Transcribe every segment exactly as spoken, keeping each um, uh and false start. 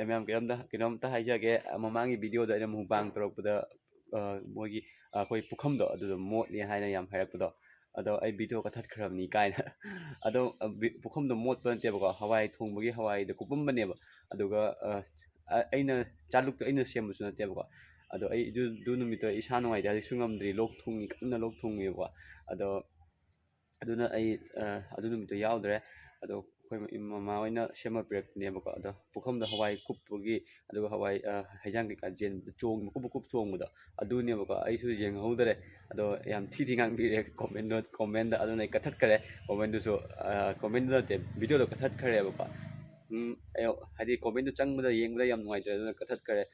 ꯃꯌꯥꯝ, ꯀꯩꯅꯣꯝꯇ ꯀꯩꯅꯣꯝꯇ ꯍꯥꯏꯖꯒꯦ꯫ ꯃꯃꯥꯡꯒꯤ ꯚꯤꯗꯤꯑꯣꯗ ꯑꯩꯅ ꯃꯨꯛꯕꯥꯡ ꯇꯧꯔꯛꯄꯗ, ꯑ, ꯃꯣꯏꯒꯤ, ꯑ, ꯑꯩꯈꯣꯏ ꯄꯨꯈꯝꯗꯣ ꯑꯗꯨꯗꯣ ꯃꯣꯠꯂꯤ ꯍꯥꯏꯅ ꯌꯥꯝ ꯍꯥꯏꯔꯛꯄꯗꯣ, ꯑꯗꯣ ꯑꯩ ꯚꯤꯗꯤꯑꯣ ꯀꯛꯊꯠꯈ꯭ꯔꯕꯅꯤ ꯀꯥꯏꯅ꯫ ꯑꯗꯣ, ꯑ, ꯚꯤ-, ꯄꯨꯈꯝꯗꯣ ꯃꯣꯠꯄ ꯅꯠꯇꯦꯕꯀꯣ, ꯍꯋꯥꯏ ꯊꯣꯡꯕꯒꯤ ꯍꯋꯥꯏꯗ ꯀꯨꯞꯄꯝꯕꯅꯦꯕ꯫ ꯑꯗꯨꯒ, ꯑ, ꯑ, ꯑꯩꯅ ꯆꯥꯂꯨꯛꯇꯣ ꯑꯩꯅ ꯁꯦꯝꯕꯁꯨ ꯅꯠꯇꯦꯕꯀꯣ꯫ ꯑꯗꯣ ꯑꯩ ꯑꯗꯨ, ꯑꯗꯨ ꯅꯨꯃꯤꯠꯇꯣ ꯑꯩ ꯏꯁꯥ ꯅꯨꯡꯉꯥꯏꯇꯦ, ꯍꯧꯖꯤꯛꯁꯨ ꯉꯝꯗ꯭ꯔꯤ, ꯂꯣꯛ ꯊꯨꯡꯉꯤ, ꯀꯟꯅ ꯂꯣꯛ ꯊꯨꯡꯉꯤꯕꯀꯣ꯫ ꯑꯗꯣ ꯑꯗꯨꯅ ꯑꯩ, ꯑ, ꯑꯗꯨ ꯅꯨꯃꯤꯠꯇꯣ ꯌꯥꯎꯗ꯭ꯔꯦ꯫ ꯑꯗꯣ ꯑꯩꯈꯣꯏ ꯃ-, ꯃꯃꯥ ꯍꯣꯏꯅ ꯁꯦꯝꯃ ꯄꯤꯔꯛꯄꯅꯦꯕꯀꯣ꯫ ꯑꯗꯣ ꯄꯨꯈꯝꯗ ꯍꯋꯥꯏ ꯀꯨꯞꯄꯒꯤ, ꯑꯗꯨꯒ ꯍꯋꯥꯏ, ꯑ, ꯍꯩꯖꯥꯡ ꯀꯩꯀꯥ ꯆꯦꯟꯕꯗ ꯆꯣꯡ-, ꯃꯀꯨꯞ ꯃꯀꯨꯞ ꯆꯣꯡꯕꯗꯣ ꯑꯗꯨꯅꯦꯕꯀꯣ꯫ ꯑꯩꯁꯨ ꯌꯦꯡꯍꯧꯗꯔꯦ꯫ ꯑꯗꯣ ꯌꯥꯝ ꯊꯤ ꯊꯤ ꯉꯥꯡꯕꯤꯔꯦ comment, comment-ꯗ꯫ ꯑꯗꯨꯅ ꯑꯩ ꯀꯛꯊꯠꯈ꯭ꯔꯦ comment-ꯗꯨꯁꯨ꯫ ꯑ, comment-ꯗꯨ ꯅꯠꯇꯦ, ꯚꯤꯗꯤꯑꯣꯗꯣ ꯀꯛꯊꯠꯈ꯭ꯔꯦꯕꯀꯣ꯫ ꯎꯝ, ꯑꯩ ꯍꯥꯏꯗꯤ comment-ꯗꯨ ꯆꯪꯕꯗ, ꯌꯦꯡꯕꯗ ꯌꯥꯝ ꯅꯨꯡꯉꯥꯏꯇ꯭ꯔꯦ, ꯑꯗꯨꯅ ꯀꯛꯊꯠꯈ꯭ꯔꯦ꯫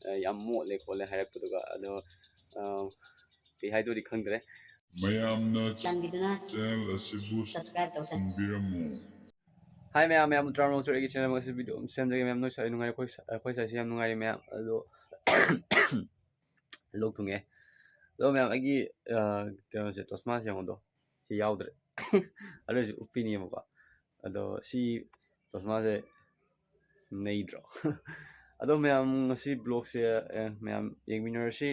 ꯑ, ꯌꯥꯝ ꯃꯣꯠꯂꯦ ꯈꯣꯠꯂꯦ ꯍꯥꯏꯔꯛꯄꯗꯨꯒ꯫ ꯑꯗꯣ, ꯑ, ꯀꯩ ꯍꯥꯏꯗꯣꯏꯅꯣ ꯈꯪꯗ꯭ꯔꯦ꯫ ꯃꯌꯥꯝꯅ ꯆꯥꯟꯕꯤꯗꯨꯅ channel ꯑꯁꯤꯕꯨ subscribe ꯇꯧꯁꯟꯕꯤꯔꯝꯃꯨ꯫ Hi ꯃꯌꯥꯝ, ꯃꯌꯥꯝ ꯇꯔꯥꯃꯉꯥ ꯁꯨꯔꯦ ꯑꯩꯒꯤ channel ꯑꯃ ꯉꯁꯤ video ꯑꯃ ꯁꯦꯝꯖꯒꯦ꯫ ꯃꯌꯥꯝ ꯅꯣꯏꯁꯨ ꯑꯩ ꯅꯨꯡꯉꯥꯏꯔꯦ, ꯑꯩꯈꯣꯏ ꯁ-, ꯑꯩꯈꯣꯏ ꯁꯥꯏꯁꯨ ꯌꯥꯝ ꯅꯨꯡꯉꯥꯏꯔꯦ ꯃꯌꯥꯝ꯫ ꯑꯗꯣ ꯂꯣꯛ ꯊꯨꯡꯉꯦ꯫ ꯑꯗꯣ ꯃꯌꯥꯝ ꯑꯩꯒꯤ, ꯑ, ꯀꯩꯅꯣꯁꯦ, ꯆꯣꯁꯃꯥꯁꯦ ꯌꯦꯡꯉꯣꯗꯣ, ꯁꯤ ꯌꯥꯎꯗ꯭ꯔꯦ꯫ ꯑꯗꯨ ꯑꯣꯏꯁꯨ ꯎꯞꯄꯤꯅꯦꯕꯀꯣ꯫ ꯑꯗꯣ ꯁꯤ ꯆꯣꯁꯃꯥꯁꯦ ꯅꯩꯗ꯭ꯔꯣ? ꯑꯗꯣ ꯃꯌꯥꯝ ꯉꯁꯤ vlog-ꯁꯦ, ꯑꯦ, ꯃꯌꯥꯝ ꯌꯦꯡꯃꯤꯟꯅꯔꯁꯤ꯫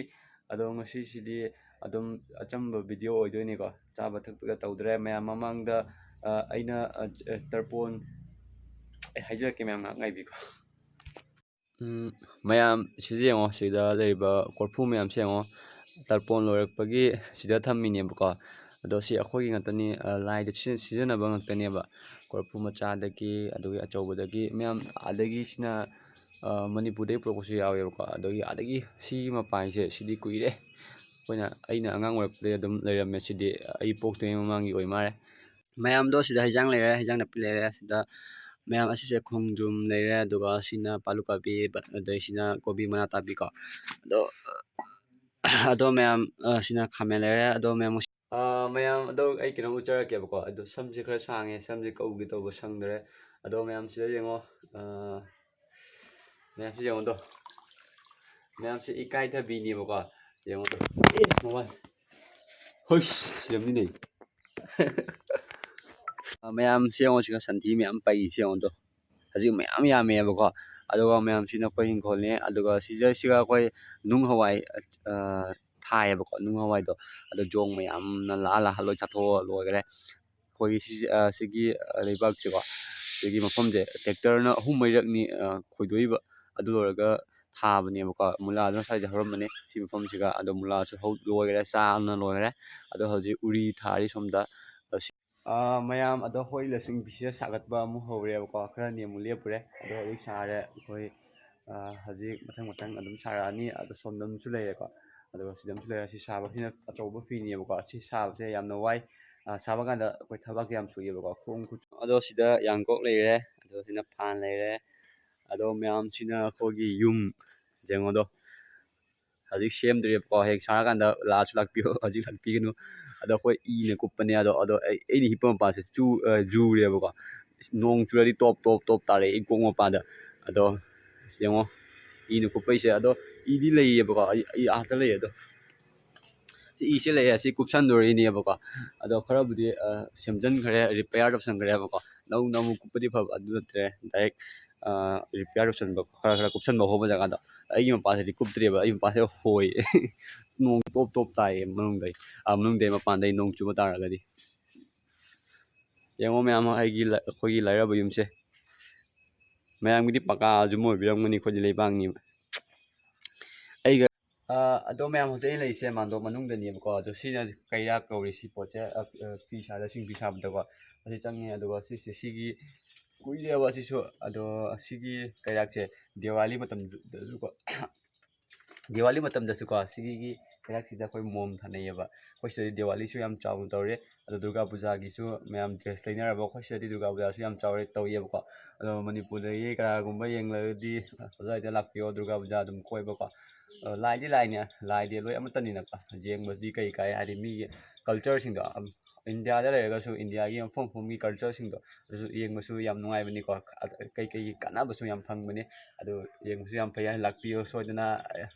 ꯑꯗꯣ ꯉꯁꯤꯁꯤꯗꯤ ꯑꯗꯨꯝ ꯑꯆꯝꯕ video ꯑꯣꯏꯗꯣꯏꯅꯤꯀꯣ꯫ ꯆꯥꯕ ꯊꯛꯄꯒ ꯇꯧꯗ꯭ꯔꯦ꯫ ꯃꯌꯥꯝ ꯃꯃꯥꯡꯗ, ꯑ, ꯑꯩꯅ, ꯑ, ꯆ-, ꯑ, ꯇꯔꯄꯣꯟ, ꯑꯩ ꯍꯥꯏꯖꯔꯛꯀꯦ ꯃꯌꯥꯝ ꯉꯥꯏꯍꯥꯛ ꯉꯥꯏꯕꯤꯀꯣ꯫ ꯎꯝ, ꯃꯌꯥꯝ ꯁꯤꯗ ꯌꯦꯡꯉꯣ, ꯁꯤꯗ ꯂꯩꯔꯤꯕ ꯀꯣꯔꯐꯨ ꯃꯌꯥꯝꯁꯦ ꯌꯦꯡꯉꯣ꯫ ꯇꯔꯄꯣꯟ ꯂꯣꯏꯔꯛꯄꯒꯤ ꯁꯤꯗ ꯊꯝꯃꯤꯅꯦꯕꯀꯣ꯫ ꯑꯗꯣ ꯁꯤ ꯑꯩꯈꯣꯏꯒꯤ ꯉꯥꯛꯇꯅꯤ, ꯑ, ꯂꯥꯏꯗ ꯁꯤꯖꯤꯟ-, ꯁꯤꯖꯤꯟꯅꯕ ꯉꯥꯛꯇꯅꯦꯕ꯫ ꯀꯣꯔꯐꯨ ꯃꯆꯥꯗꯒꯤ, ꯑꯗꯨꯒꯤ ꯑꯆꯧꯕꯗꯒꯤ ꯃꯌꯥꯝ, ꯑꯗꯒꯤ ꯁꯤꯅ, ꯑ, ꯃꯅꯤꯄꯨꯔꯗꯒꯤ ꯄꯨꯔꯛꯄꯁꯨ ꯌꯥꯎꯋꯦꯕꯀꯣ꯫ ꯑꯗꯒꯤ, ꯑꯗꯒꯤ ꯁꯤꯒꯤ ꯃꯄꯥꯟꯁꯦ, ꯁꯤꯗꯤ ꯀꯨꯏꯔꯦ꯫ ꯑꯩꯈꯣꯏꯅ, ꯑꯩꯅ ꯑꯉꯥꯡ ꯑꯣꯏꯔꯛꯄꯗꯒꯤ ꯑꯗꯨꯝ ꯂꯩꯔꯝꯃꯦ꯫ ꯁꯤꯗꯤ ꯑꯩ ꯄꯣꯛꯇ꯭ꯔꯤꯉꯩ ꯃꯃꯥꯡꯒꯤ ꯑꯣꯏ ꯃꯥꯜꯂꯦ꯫ ꯃꯌꯥꯝꯗꯣ ꯁꯤꯗ ꯍꯩꯖꯥꯡ ꯂꯩꯔꯦ, ꯍꯩꯖꯥꯡ ꯅꯥꯄꯤ ꯂꯩꯔꯦ꯫ ꯁꯤꯗ ꯃꯌꯥꯝ ꯑꯁꯤꯁꯦ ꯈꯣꯡꯗ꯭ꯔꯨꯝ ꯂꯩꯔꯦ, ꯑꯗꯨꯒ ꯁꯤꯅ ꯄꯥꯂꯨ ꯀꯥꯕꯤ, ꯑꯗꯩ ꯁꯤꯅ ꯀꯣꯕꯤ ꯃꯅꯥ ꯇꯥꯕꯤꯀꯣ꯫ ꯑꯗꯣ, ꯑꯗꯣ ꯃꯌꯥꯝ, ꯑ, ꯁꯤꯅ ꯈꯥꯃꯦꯟ ꯂꯩꯔꯦ꯫ ꯑꯗꯣ ꯃꯌꯥꯝ, ꯑ, ꯃꯌꯥꯝ, ꯑꯗꯣ ꯑꯩ ꯀꯩꯅꯣꯝ ꯎꯠꯆꯔꯛꯀꯦꯕꯀꯣ꯫ ꯑꯗꯣ ꯁꯝꯁꯦ ꯈꯔ ꯁꯥꯡꯉꯦ, ꯁꯝꯁꯦ ꯀꯛꯎꯒꯦ ꯇꯧꯕ ꯁꯪꯗ꯭ꯔꯦ꯫ ꯑꯗꯣ ꯃꯌꯥꯝ ꯁꯤꯗ ꯌꯦꯡꯉꯣ, ꯑ, ꯃꯌꯥꯝꯁꯤ ꯌꯦꯡꯉꯣꯗꯣ꯫ ꯃꯌꯥꯝꯁꯤ ꯏꯀꯥꯏꯊꯕꯤꯅꯦꯕꯀꯣ꯫ ꯌꯦꯡꯉꯣꯗꯣ꯫ ꯑꯦ, ꯃꯃꯥꯏ꯫ ꯍꯨꯏꯁ, ꯁꯤꯔꯝꯅꯤꯅꯦ꯫ ꯑ, ꯃꯌꯥꯝ ꯁꯤ ꯌꯦꯡꯉꯣ, ꯁꯤꯒ ꯁꯟꯊꯤ ꯃꯌꯥꯝ ꯄꯩ, ꯁꯤ ꯌꯦꯡꯉꯣꯗꯣ꯫ ꯍꯧꯖꯤꯛ ꯃꯌꯥꯝ ꯌꯥꯝꯃꯦꯕꯀꯣ꯫ ꯑꯗꯨꯒ ꯃꯌꯥꯝꯁꯤꯅ ꯑꯩꯈꯣꯏ ꯏꯪꯈꯣꯜꯅꯤ꯫ ꯑꯗꯨꯒ ꯁꯤꯗꯩꯁꯤꯒ ꯑꯩꯈꯣꯏ ꯅꯨꯡ ꯍꯋꯥꯏ, ꯑ, ꯊꯥꯏꯌꯦꯕꯀꯣ꯫ ꯅꯨꯡ ꯍꯋꯥꯏꯗꯣ ꯑꯗꯣ ꯖꯣꯡ ꯃꯌꯥꯝꯅ ꯂꯥꯛꯑ ꯂꯥꯛꯑ ꯂꯣꯏ ꯆꯥꯊꯣꯛꯑ ꯂꯣꯏꯈꯔꯦ꯫ ꯑꯩꯈꯣꯏꯒꯤ ꯁꯤꯁꯦ, ꯑ, ꯁꯤꯒꯤ, ꯑ, ꯂꯩꯕꯥꯛꯁꯦꯀꯣ, ꯁꯤꯒꯤ ꯃꯐꯝꯁꯦ ꯇ꯭ꯔꯦꯛꯇꯔꯅ ꯑꯍꯨꯝ ꯃꯔꯤꯔꯛꯅꯤ, ꯑ, ꯈꯣꯏꯗꯣꯛꯏꯕ꯫ ꯑꯗꯨ ꯂꯣꯏꯔꯒ ꯊꯥꯕꯅꯦꯕꯀꯣ꯫ ꯃꯨꯂꯥꯗꯨꯅ ꯁ꯭ꯋꯥꯏꯗ ꯍꯧꯔꯝꯕꯅꯦ ꯁꯤ ꯃꯐꯝꯁꯤꯒ꯫ ꯑꯗꯣ ꯃꯨꯂꯥꯁꯨ ꯍꯧ ꯂꯣꯏꯈꯔꯦ, ꯆꯥꯅ ꯂꯣꯏꯈꯔꯦ꯫ ꯑꯗꯣ ꯍꯧꯖꯤꯛ ꯎꯔꯤ ꯊꯥꯔꯤ ꯁꯣꯝꯗ꯫ ꯑ, ꯁꯤ-, ꯑ, ꯃꯌꯥꯝ ꯑꯗꯣ ꯍꯣꯏ ꯂꯁꯤꯡꯕꯤꯁꯤꯗ ꯁꯥꯒꯠꯄ ꯑꯃꯨꯛ ꯍꯧꯔꯦꯕꯀꯣ꯫ ꯈꯔꯅꯤ ꯑꯃꯨꯛ ꯂꯦꯞꯄꯨꯔꯦ꯫ ꯑꯗꯣ ꯍꯧꯖꯤꯛ ꯁꯥꯔꯦ ꯑꯩꯈꯣꯏ꯫ ꯑ, ꯍꯧꯖꯤꯛ ꯃꯊꯪ ꯃꯊꯪ ꯑꯗꯨꯝ ꯁꯥꯔꯛꯑꯅꯤ꯫ ꯑꯗꯣ ꯁꯣꯝꯗ ꯑꯃꯁꯨ ꯂꯩꯔꯦꯀꯣ꯫ ꯑꯗꯨꯒ ꯁꯤꯗ ꯑꯃꯁꯨ ꯂꯩꯔꯦ꯫ ꯁꯤ ꯁꯥꯕꯁꯤꯅ ꯑꯆꯧꯕ ꯐꯤꯅꯦꯕꯀꯣ꯫ ꯁꯤ ꯁꯥꯕꯁꯦ ꯌꯥꯝꯅ ꯋꯥꯏ꯫ ꯑ, ꯁꯥꯕ ꯀꯥꯟꯗ ꯑꯩꯈꯣꯏ ꯊꯕꯛꯁꯦ ꯌꯥꯝ ꯁꯨꯏꯌꯦꯕꯀꯣ꯫ ꯈꯣꯡ ꯈꯨꯠ-, ꯑꯗꯣ ꯁꯤꯗ ꯌꯥꯡꯀꯣꯛ ꯂꯩꯔꯦ꯫ ꯑꯗꯣ ꯁꯤꯅ ꯐꯥꯟ ꯂꯩꯔꯦ꯫ ꯑꯗꯣ ꯃꯌꯥꯝꯁꯤꯅ ꯑꯩꯈꯣꯏꯒꯤ ꯌꯨꯝ ꯌꯦꯡꯉꯣꯗꯣ꯫ ꯍꯧꯖꯤꯛ ꯁꯦꯝꯗ꯭ꯔꯤꯕꯀꯣ꯫ ꯍꯌꯦꯡ ꯁꯥꯔꯀꯥꯟꯗ ꯂꯥꯛꯑꯁꯨ ꯂꯥꯛꯄꯤꯌꯣ, ꯍꯧꯖꯤꯛ ꯂꯥꯛꯄꯤꯒꯅꯨ꯫ ꯑꯗꯣ ꯑꯩꯈꯣꯏ ꯏꯅ ꯀꯨꯞꯄꯅꯦ꯫ ꯑꯗꯣ, ꯑꯗꯣ ꯑꯩ, ꯑꯩꯅ ꯍꯤꯞꯄ ꯃꯄꯥꯁꯦ ꯆꯨ-, ꯑ, ꯖꯨꯔꯦꯕꯀꯣ꯫ ꯏꯁ, ꯅꯣꯡ ꯆꯨꯔꯗꯤ ꯇꯣꯞ, ꯇꯣꯞ, ꯇꯣꯞ ꯇꯥꯔꯛꯑꯦ ꯏꯪꯀꯣꯛ ꯃꯄꯥꯗ꯫ ꯑꯗꯣ ꯑꯁ ꯌꯦꯡꯉꯣ, ꯏꯅ ꯀꯨꯞꯄꯩꯁꯦ꯫ ꯑꯗꯣ ꯏꯗꯤ ꯂꯩꯌꯦꯕꯀꯣ, ꯑꯩ, ꯑꯩ ꯑꯥꯗ ꯂꯩꯌꯦ꯫ ꯑꯗꯣ ꯁꯤ ꯏꯁꯦ ꯂꯩꯌꯦ, ꯑꯁꯤ ꯀꯨꯞꯁꯟꯗꯣꯔꯤꯅꯦꯕꯀꯣ꯫ ꯑꯗꯣ ꯈꯔꯕꯨꯗꯤ, ꯑ, ꯁꯦꯝꯖꯤꯟꯈ꯭ꯔꯦ, ꯔꯤꯄꯤꯌꯥꯔ ꯇꯧꯁꯟꯈ꯭ꯔꯦꯕꯀꯣ꯫ ꯅꯧꯅ ꯑꯃꯨꯛ ꯀꯨꯞꯄꯗꯤ ꯐꯕ, ꯑꯗꯨ ꯅꯠꯇ꯭ꯔꯦ꯫ ꯗꯥꯏꯔꯦꯛ, ꯑ, ꯔꯤꯄꯤꯌꯥꯔ ꯇꯧꯁꯟꯕ, ꯈꯔ ꯈꯔ ꯀꯨꯞꯁꯟꯕ ꯍꯧꯕ ꯖꯒꯥꯗꯣ꯫ ꯑꯩꯒꯤ ꯃꯄꯥꯁꯤꯗꯤ ꯀꯨꯞꯇ꯭ꯔꯦꯕ, ꯑꯩꯒꯤ ꯃꯄꯥꯁꯤꯗ ꯍꯣꯏ꯫ ꯅꯣꯡ ꯇꯣꯞ ꯇꯣꯞ ꯇꯥꯏꯌꯦ ꯃꯅꯨꯡꯗꯩ, ꯑ, ꯃꯅꯨꯡꯗꯩ ꯃꯄꯥꯟꯗꯩ ꯅꯣꯡ ꯆꯨꯕ ꯇꯥꯔꯒꯗꯤ꯫ ꯌꯦꯡꯉꯣ ꯃꯌꯥꯝ, ꯑꯩꯒꯤ ꯂ-, ꯑꯩꯈꯣꯏꯒꯤ ꯂꯥꯏꯔꯕ ꯌꯨꯝꯁꯦ꯫ ꯃꯌꯥꯝꯒꯤꯗꯤ ꯄꯀꯥ ꯌꯨꯝ ꯑꯣꯏꯕꯤꯔꯝꯒꯅꯤ, ꯑꯩꯈꯣꯏꯗꯤ ꯂꯩꯕꯥꯛꯅꯤꯕ꯫ ꯑꯩꯒ, ꯑ, ꯑꯗꯣ ꯃꯌꯥꯝ, ꯍꯧꯖꯤꯛ ꯑꯩ ꯂꯩꯔꯤꯁꯦ ꯃꯥꯟꯗꯣꯞ ꯃꯅꯨꯡꯗꯅꯦꯕꯀꯣ꯫ ꯑꯗꯣ ꯁꯤꯅ ꯀꯩꯔꯥꯛ ꯀꯧꯔꯤ ꯁꯤ ꯄꯣꯠꯁꯦ, ꯑ, ꯑ, ꯐꯤ ꯁꯥꯗ ꯁꯤꯡ ꯐꯤ ꯁꯥꯕꯗꯀꯣ꯫ ꯑꯁꯤ ꯆꯪꯉꯦ꯫ ꯑꯗꯨꯒ ꯁꯤꯁꯦ, ꯁꯤꯒꯤ ꯀꯨꯏꯔꯦꯕ ꯑꯁꯤꯁꯨ꯫ ꯑꯗꯣ ꯁꯤꯒꯤ ꯀꯩꯔꯥꯛꯁꯦ ꯗꯤꯋꯥꯂꯤ ꯃꯇꯝꯗꯁꯨꯀꯣ, ꯗꯤꯋꯥꯂꯤ ꯃꯇꯝꯗꯁꯨꯀꯣ ꯁꯤꯒꯤ ꯀꯩꯔꯥꯛꯁꯤꯗ ꯑꯩꯈꯣꯏ ꯃꯣꯝ ꯊꯥꯅꯩꯌꯦꯕ꯫ ꯑꯩꯈꯣꯏ ꯁꯤꯗꯗꯤ ꯗꯤꯋꯥꯂꯤꯁꯨ ꯌꯥꯝ ꯆꯥꯎꯅ ꯇꯧꯔꯦ꯫ ꯑꯗꯣ ꯗꯨꯔꯒꯥ ꯄꯨꯖꯥꯒꯤꯁꯨ ꯃꯌꯥꯝ ꯗ꯭ꯔꯦꯁ ꯂꯩꯅꯔꯕ꯫ ꯑꯩꯈꯣꯏ ꯁꯤꯗꯗꯤ ꯗꯨꯔꯒꯥ ꯄꯨꯖꯥꯁꯨ ꯌꯥꯝ ꯆꯥꯎꯔꯦ ꯇꯧꯋꯦꯕꯀꯣ꯫ ꯑꯗꯣ ꯃꯅꯤꯄꯨꯔꯗꯒꯤ ꯀꯅꯥꯒꯨꯝꯕ ꯌꯦꯡꯂꯒꯗꯤ ꯑꯗꯨꯋꯥꯏꯗ ꯂꯥꯛꯄꯤꯌꯣ, ꯗꯨꯔꯒꯥ ꯄꯨꯖꯥ ꯑꯗꯨꯝ ꯀꯣꯏꯕꯀꯣ꯫ ꯑ, ꯂꯥꯏꯗꯤ ꯂꯥꯏꯅꯦ, ꯂꯥꯏꯗꯤ ꯂꯣꯏ ꯑꯃꯠꯇꯅꯤꯅꯀꯣ꯫ ꯌꯦꯡꯕꯗꯤ ꯀꯩ ꯀꯥꯏ, ꯍꯥꯏꯗꯤ ꯃꯤꯒꯤ ꯀꯜꯆꯔꯁꯤꯡꯗꯣ, ꯑꯝ, ꯏꯟꯗꯤꯌꯥꯗ ꯂꯩꯔꯒꯁꯨ ꯏꯟꯗꯤꯌꯥꯒꯤ ꯃꯐꯝ ꯃꯐꯝꯒꯤ ꯀꯜꯆꯔꯁꯤꯡꯗꯣ ꯑꯗꯨꯁꯨ ꯌꯦꯡꯕꯁꯨ ꯌꯥꯝ ꯅꯨꯡꯉꯥꯏꯕꯅꯤꯀꯣ꯫ ꯑ, ꯀꯩꯀꯩꯒꯤ ꯀꯥꯟꯅꯕꯁꯨ ꯌꯥꯝ ꯐꯪꯕꯅꯤ꯫ ꯑꯗꯨ ꯌꯦꯡꯕꯁꯨ ꯌꯥꯝ ꯐꯩ, ꯂꯥꯛꯄꯤꯌꯣ ꯁꯣꯏꯗꯅ꯫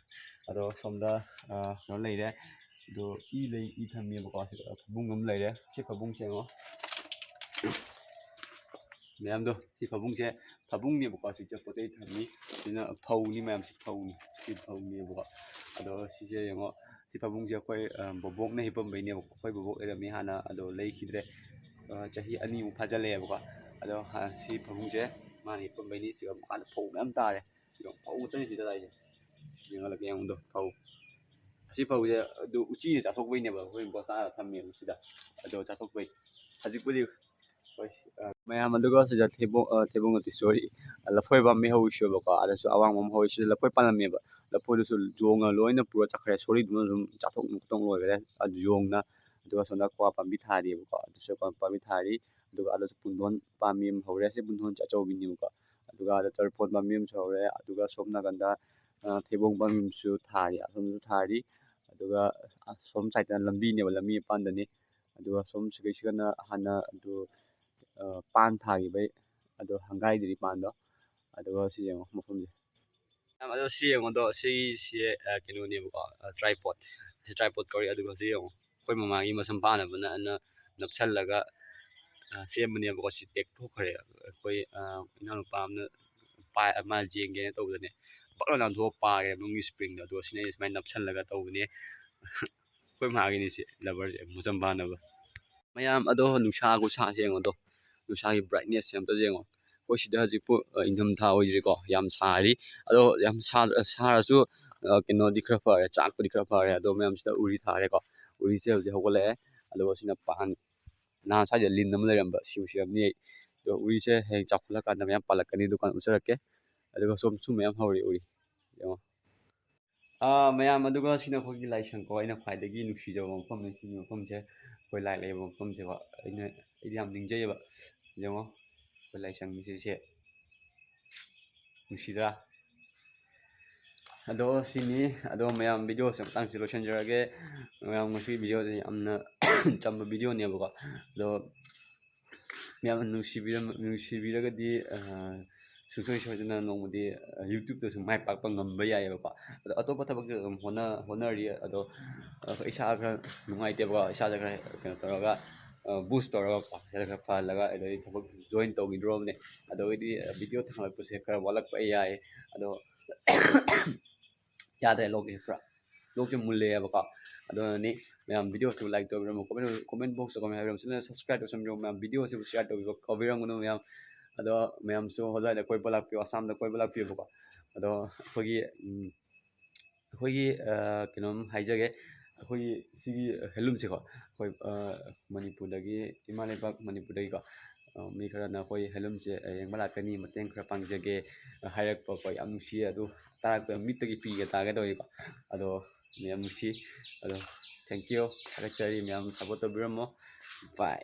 ꯑꯗꯣ ꯁꯣꯝꯗ, ꯑ, ꯀꯩꯅꯣ ꯂꯩꯔꯦ꯫ ꯑꯗꯣ ꯏ ꯂꯩ, ꯏ ꯊꯝꯃꯦꯕꯀꯣ꯫ ꯁꯤꯗ ꯐꯕꯨꯡ ꯑꯃ ꯂꯩꯔꯦ꯫ ꯁꯤ ꯐꯕꯨꯡꯁꯦ ꯌꯦꯡꯉꯣ꯫ ꯃꯌꯥꯝꯗꯣ, ꯁꯤ ꯐꯃꯨꯡꯁꯦ, ꯐꯃꯨꯡꯅꯦꯕꯀꯣ, ꯁꯤ ꯄꯣꯠ ꯆꯩ ꯊꯝꯃꯤ꯫ ꯁꯤꯅ ꯐꯧꯅꯤ, ꯃꯌꯥꯝꯁꯤ ꯐꯧꯅꯤ, ꯁꯤ ꯐꯧꯅꯦꯕꯀꯣ꯫ ꯑꯗꯣ ꯁꯤꯁꯦ ꯌꯦꯡꯉꯣ, ꯁꯤ ꯐꯃꯨꯡꯁꯦ ꯑꯩꯈꯣꯏ, ꯑ, ꯕꯣꯕꯣꯛꯅ ꯍꯤꯞꯄꯝꯕꯩꯅꯦꯕꯀꯣ꯫ ꯑꯩꯈꯣꯏ ꯕꯣꯕꯣꯛ ꯂꯩꯔꯝꯃꯤ ꯍꯥꯟꯅ, ꯑꯗꯣ ꯂꯩꯈꯤꯗ꯭ꯔꯦ꯫ ꯑ, ꯆꯍꯤ ꯑꯅꯤꯃꯨꯛ ꯐꯥꯖꯤꯜꯂꯛꯑꯦꯕꯀꯣ꯫ ꯑꯗꯣ, ꯑ, ꯁꯤ ꯐꯃꯨꯡꯁꯦ ꯃꯥꯅ ꯍꯤꯞꯄꯝꯕꯩꯅꯤ꯫ ꯁꯤꯗ ꯃꯈꯥꯗ ꯐꯧ ꯃꯌꯥꯝ ꯇꯥꯔꯦ꯫ ꯁꯤꯗ ꯐꯧ ꯉꯥꯛꯇꯅꯤ ꯁꯤꯗ ꯇꯥꯏꯁꯦ꯫ ꯌꯦꯡꯍꯜꯂꯛꯀꯦ ꯌꯦꯡꯉꯨꯗꯣ, ꯐꯧ꯫ ꯑꯁꯤ ꯐꯧꯁꯦ ꯑꯗꯨ ꯎꯆꯤꯅ ꯆꯥꯊꯣꯛꯄꯩꯅꯦꯕ, ꯑꯩꯈꯣꯏ ꯕꯣꯁꯥ ꯊꯝꯃꯦꯕ ꯁꯤꯗ꯫ ꯑꯗꯣ ꯆꯥꯊꯣꯛꯄꯩ꯫ ꯍꯧꯖꯤꯛꯄꯨꯗꯤ ꯍꯣꯏ, ꯑ, ꯃꯌꯥꯝ ꯑꯗꯨꯒ ꯁꯤꯗ ꯊꯩꯕꯣꯡ, ꯑ, ꯊꯩꯕꯣꯡ ꯅꯠꯇꯦ, sorry, ꯂꯐꯣꯏ ꯄꯥꯝꯕꯤ ꯍꯧꯔꯤꯁꯦꯕꯀꯣ꯫ ꯑꯗꯁꯨ ꯑꯋꯥꯡꯕ ꯑꯃ ꯍꯧꯔꯤ꯫ ꯁꯤꯗ ꯂꯐꯣꯏ ꯄꯥꯜꯂꯝꯃꯦꯕ꯫ ꯂꯐꯣꯏꯗꯨꯁꯨ ꯌꯣꯡꯅ ꯂꯣꯏꯅ ꯄꯨꯔ ꯆꯠꯈ꯭ꯔꯦ꯫ ꯁꯣꯔꯤꯗꯨꯅ ꯑꯗꯨꯝ ꯆꯥꯊꯣꯛ ꯈꯣꯇꯣꯛ ꯂꯣꯏꯈ꯭ꯔꯦ꯫ ꯑꯗꯨ ꯌꯣꯡꯅ꯫ ꯑꯗꯨꯒ ꯁꯣꯝꯗ ꯀ꯭ꯋꯥ ꯄꯥꯝꯕꯤ ꯊꯥꯔꯤꯕꯀꯣ꯫ ꯑꯗꯨꯁꯨ ꯀ꯭ꯋꯥ ꯄꯥꯝꯕꯤ ꯊꯥꯔꯤ꯫ ꯑꯗꯨꯒ ꯑꯗꯁꯨ ꯄꯨꯡꯗꯣꯟ ꯄꯥꯝꯕꯤ ꯑꯃ ꯍꯧꯔꯦ꯫ ꯁꯤ ꯄꯨꯡꯗꯣꯟꯁꯦ ꯑꯆꯧꯕꯤꯅꯦꯕꯀꯣ꯫ ꯑꯗꯨꯒ ꯑꯗ ꯇꯔꯨꯐꯣꯟ ꯄꯥꯝꯕꯤ ꯑꯃꯁꯨ ꯍꯧꯔꯦ꯫ ꯑꯗꯨꯒ ꯁꯣꯝ ꯅꯥꯀꯟꯗ, ꯑ, ꯊꯩꯕꯣꯡ ꯄꯥꯝꯕꯤ ꯑꯃꯁꯨ ꯊꯥꯔꯤ꯫ ꯑꯁꯣꯝꯗꯁꯨ ꯊꯥꯔꯤ꯫ ꯑꯗꯨꯒ ꯑꯁꯣꯝ ꯁꯥꯏꯠꯇꯅ ꯂꯝꯕꯤꯅꯦꯕ, ꯂꯝꯕꯤ ꯃꯄꯥꯟꯗꯅꯤ꯫ ꯑꯗꯨꯒ ꯁꯣꯝ ꯁꯤꯒꯩꯁꯤꯒꯅ ꯍꯥꯟꯅ ꯑꯗꯨ, ꯑ, ꯄꯥꯟ ꯊꯥꯈꯤꯕꯩ, ꯑꯗꯣ ꯍꯪꯒꯥꯏꯗ꯭ꯔꯤ ꯄꯥꯟꯗꯣ꯫ ꯑꯗꯨꯒ ꯁꯤ ꯌꯦꯡꯉꯣ ꯃꯐꯝꯁꯦ꯫ ꯃꯌꯥꯝ ꯑꯗꯣ ꯁꯤ ꯌꯦꯡꯉꯣ, ꯑꯗꯣ ꯁꯤꯁꯦ, ꯑ, ꯀꯩꯅꯣꯅꯦꯕꯀꯣ, ꯑ, tripod꯫ ꯁꯤ tripod ꯀꯧꯏ꯫ ꯑꯗꯨꯒ ꯍꯧꯖꯤꯛ ꯌꯦꯡꯉꯣ, ꯑꯩꯈꯣꯏ ꯃꯃꯥꯒꯤ ꯃꯁꯝ ꯄꯥꯅꯕꯅ ꯑꯅ ꯅꯞꯁꯜꯂꯒ, ꯑ, ꯁꯦꯝꯕꯅꯦꯕꯀꯣ꯫ ꯁꯤ ꯇꯦꯛꯊꯣꯛꯈ꯭ꯔꯦ꯫ ꯑꯩꯈꯣꯏ, ꯑ, ꯏꯅꯥꯎꯅꯨꯄꯥ ꯑꯃꯅ ꯄꯥꯏ-, ꯃꯥ ꯌꯦꯡꯒꯦꯅ ꯇꯧꯕꯗꯅꯦ, ꯕꯛ ꯂꯥꯎꯅ ꯅꯥꯟꯊꯣꯛꯑ ꯄꯥꯏꯈ꯭ꯔꯦ ꯃꯅꯨꯡꯒꯤ springꯗꯣ꯫ ꯑꯗꯨꯒ ꯁꯤꯅ ꯑꯩꯅ ꯁꯨꯃꯥꯏꯅ ꯅꯞꯁꯜꯂꯒ ꯇꯧꯕꯅꯦ꯫ ꯑꯩꯈꯣꯏ ꯃꯥꯒꯤꯅꯤ ꯁꯤ, rubberꯁꯦ, ꯃꯁꯝ ꯄꯥꯅꯕ꯫ ꯃꯌꯥꯝ ꯑꯗꯣ ꯅꯨꯡꯁꯥ ꯈꯨꯁꯥꯁꯦ ꯌꯦꯡꯉꯣ ꯑꯗꯣ, ꯅꯨꯡꯁꯥꯒꯤ brightnessꯁꯦ ꯑꯝꯇ ꯌꯦꯡꯉꯣ꯫ ꯑꯩꯈꯣꯏ ꯁꯤꯗ ꯍꯧꯖꯤꯛꯄꯨ, ꯑ, ꯏꯪꯊꯝꯊꯥ ꯑꯣꯏꯗ꯭ꯔꯤꯀꯣ, ꯌꯥꯝ ꯁꯥꯔꯤ꯫ ꯑꯗꯣ ꯌꯥꯝ ꯁꯥ-, ꯁꯥꯔꯁꯨ, ꯑ, ꯀꯩꯅꯣꯗꯤ ꯈꯔ ꯐꯔꯦ, ꯆꯥꯛꯄꯨꯗꯤ ꯈꯔ ꯐꯔꯦ꯫ ꯑꯗꯣ ꯃꯌꯥꯝꯁꯤꯗ ꯎꯔꯤ ꯊꯥꯔꯦꯀꯣ꯫ ꯎꯔꯤꯁꯦ ꯍꯧꯖꯤꯛ ꯍꯧꯒꯠꯂꯛꯑꯦ꯫ ꯑꯗꯨꯒ ꯁꯤꯅ ꯄꯥꯟ, ꯅꯍꯥꯟ ꯁ꯭ꯋꯥꯏꯗ ꯂꯤꯟ ꯑꯃ ꯂꯩꯔꯝꯕ, ꯁꯤꯕꯨ ꯁꯤꯔꯝꯅꯤ ꯑꯩ꯫ ꯑꯗꯣ ꯎꯔꯤꯁꯦ ꯍꯌꯦꯡ ꯆꯥꯎꯈꯠꯂꯀꯥꯟꯗ ꯃꯌꯥꯝ ꯄꯥꯜꯂꯛꯀꯅꯤ, ꯗꯨꯀꯥꯟ ꯎꯠꯆꯔꯛꯀꯦ꯫ ꯑꯗꯨꯒ ꯁꯣꯝꯁꯨ ꯃꯌꯥꯝ ꯍꯧꯔꯤ ꯎꯔꯤ, ꯌꯦꯡꯉꯣ꯫ ꯑꯥ, ꯃꯌꯥꯝ, ꯑꯗꯨꯒ ꯁꯤꯅ ꯑꯩꯈꯣꯏꯒꯤ ꯂꯥꯏꯁꯪꯀꯣ, ꯑꯩꯅ ꯈ꯭ꯋꯥꯏꯗꯒꯤ ꯅꯨꯡꯁꯤꯖꯕ ꯃꯐꯝꯅꯤ꯫ ꯁꯤꯒꯤ ꯃꯐꯝꯁꯦ, ꯑꯩꯈꯣꯏ ꯂꯥꯏ ꯂꯩꯕ ꯃꯐꯝꯁꯦꯀꯣ, ꯑꯩꯅ, ꯑꯩꯗꯤ ꯌꯥꯝ ꯅꯤꯡꯖꯩꯌꯦꯕ꯫ ꯌꯦꯡꯉꯣ, ꯑꯩꯈꯣꯏ ꯂꯥꯏꯁꯪꯒꯤꯁꯦ, ꯁꯦ, ꯅꯨꯡꯁꯤꯗ꯭ꯔꯥ? ꯑꯗꯣ ꯁꯤꯅꯤ꯫ ꯑꯗꯣ ꯃꯌꯥꯝ, videoꯁꯦ ꯃꯇꯥꯡꯁꯤ ꯂꯣꯏꯁꯤꯟꯖꯔꯒꯦ꯫ ꯃꯌꯥꯝ, ꯉꯁꯤ videoꯁꯦ ꯌꯥꯝꯅ ꯆꯝꯕ videoꯅꯦꯕꯀꯣ꯫ ꯑꯗꯣ ꯃꯌꯥꯝꯅ ꯅꯨꯡꯁꯤꯕꯤꯔꯝ-, ꯅꯨꯡꯁꯤꯕꯤꯔꯒꯗꯤ, ꯑ, ꯁꯨꯡꯁꯣꯏ ꯁꯣꯏꯗꯅ ꯅꯣꯡꯃꯗꯤ, ꯑ, YouTubeꯇꯁꯨ ꯃꯥꯏ ꯄꯥꯛꯄ ꯉꯝꯕ ꯌꯥꯏꯑꯕꯀꯣ꯫ ꯑꯗꯣ ꯑꯇꯣꯞꯄ ꯊꯕꯛꯁꯨ ꯑꯗꯨꯝ ꯍꯣꯠꯅ-, ꯍꯣꯠꯅꯔꯤ꯫ ꯑꯗꯣ, ꯑ, ꯏꯁꯥ ꯈꯔ ꯅꯨꯡꯉꯥꯏꯇꯦꯕꯀꯣ, ꯏꯁꯥꯁꯦ ꯈꯔ ꯀꯩꯅꯣ ꯇꯧꯔꯒ, ꯕꯨꯁ ꯇꯧꯔꯒ ꯄꯩꯁꯥ ꯈꯔ ꯐꯍꯜꯂꯒ ꯑꯗꯩ ꯊꯕꯛ ꯖꯣꯏꯟ ꯇꯧꯈꯤꯗ꯭ꯔꯣꯕꯅꯦ꯫ ꯑꯗꯨꯒꯤꯗꯤ ꯚꯤꯗꯤꯑꯣ ꯊꯥꯡꯒꯠꯂꯛꯄꯁꯦ ꯈꯔ ꯋꯥꯠꯂꯛꯄ ꯌꯥꯏ꯫ ꯑꯗꯣ ꯌꯥꯗ꯭ꯔꯦ, ꯂꯣꯛꯁꯦ ꯈꯔ, ꯂꯣꯛꯁꯦ ꯃꯨꯜꯂꯦꯕꯀꯣ꯫ ꯑꯗꯨꯅꯅꯤ ꯃꯌꯥꯝ, ꯚꯤꯗꯤꯑꯣꯁꯤꯕꯨ ꯂꯥꯏꯛ ꯇꯧꯕꯤꯔꯝꯃꯣ, ꯀꯣꯃꯦꯟ ꯀꯣꯃꯦꯟ ꯕꯣꯛꯁꯇ ꯀꯣꯃꯦꯟ ꯍꯥꯏꯕꯤꯔꯝꯃꯣ, ꯆꯦꯅꯦꯜ ꯁꯕꯁꯀ꯭ꯔꯥꯏꯕ ꯇꯧꯁꯟꯕꯤꯔꯝꯃꯣ ꯃꯌꯥꯝ, ꯚꯤꯗꯤꯑꯣꯁꯤꯕꯨ ꯁꯤꯌꯥꯔ ꯇꯧꯕꯤꯕ ꯀꯥꯎꯕꯤꯔꯝꯒꯅꯨ ꯃꯌꯥꯝ꯫ ꯑꯗꯣ ꯃꯌꯥꯝꯁꯨ ꯍꯣꯖꯥꯏꯗ ꯀꯣꯏꯕ ꯂꯥꯛꯄꯤꯌꯣ, ꯑꯁꯥꯝꯗ ꯀꯣꯏꯕ ꯂꯥꯛꯄꯤꯌꯣꯕꯀꯣ꯫ ꯑꯗꯣ ꯑꯩꯈꯣꯏꯒꯤ ꯎꯝ, ꯑꯩꯈꯣꯏꯒꯤ ꯀꯩꯅꯣꯝ ꯍꯥꯏꯖꯒꯦ꯫ ꯑꯩꯈꯣꯏꯒꯤ ꯁꯤꯒꯤ ꯍꯦꯟꯂꯨꯝꯁꯦꯀꯣ, ꯑꯩꯈꯣꯏ ꯃꯅꯤꯄꯨꯔꯗꯒꯤ, ꯏꯃꯥ ꯂꯩꯕꯥꯛ ꯃꯅꯤꯄꯨꯔꯗꯒꯤꯀꯣ, ꯃꯤ ꯈꯔꯅ ꯑꯩꯈꯣꯏ ꯍꯦꯟꯂꯨꯝꯁꯦ ꯌꯦꯡꯕ ꯂꯥꯛꯀꯅꯤ, ꯃꯇꯦꯡ ꯈꯔ ꯄꯥꯡꯖꯒꯦ ꯍꯥꯏꯔꯛꯄꯀꯣ, ꯌꯥꯝ ꯅꯨꯡꯁꯤꯌꯦ꯫ ꯑꯗꯨ ꯇꯥꯔꯛꯄ ꯃꯤꯠꯇꯒꯤ ꯄꯤꯒ ꯇꯥꯒꯦ ꯇꯧꯋꯤꯀꯣ꯫ ꯑꯗꯣ ꯌꯥꯝ ꯅꯨꯡꯁꯤ꯫ ꯑꯗꯣ thank you, ꯊꯥꯒꯠꯆꯔꯤ꯫ ꯃꯌꯥꯝ ꯁꯞꯄꯣꯔꯠ ꯇꯧꯕꯤꯔꯝꯃꯣ꯫ ꯕꯥꯏ꯫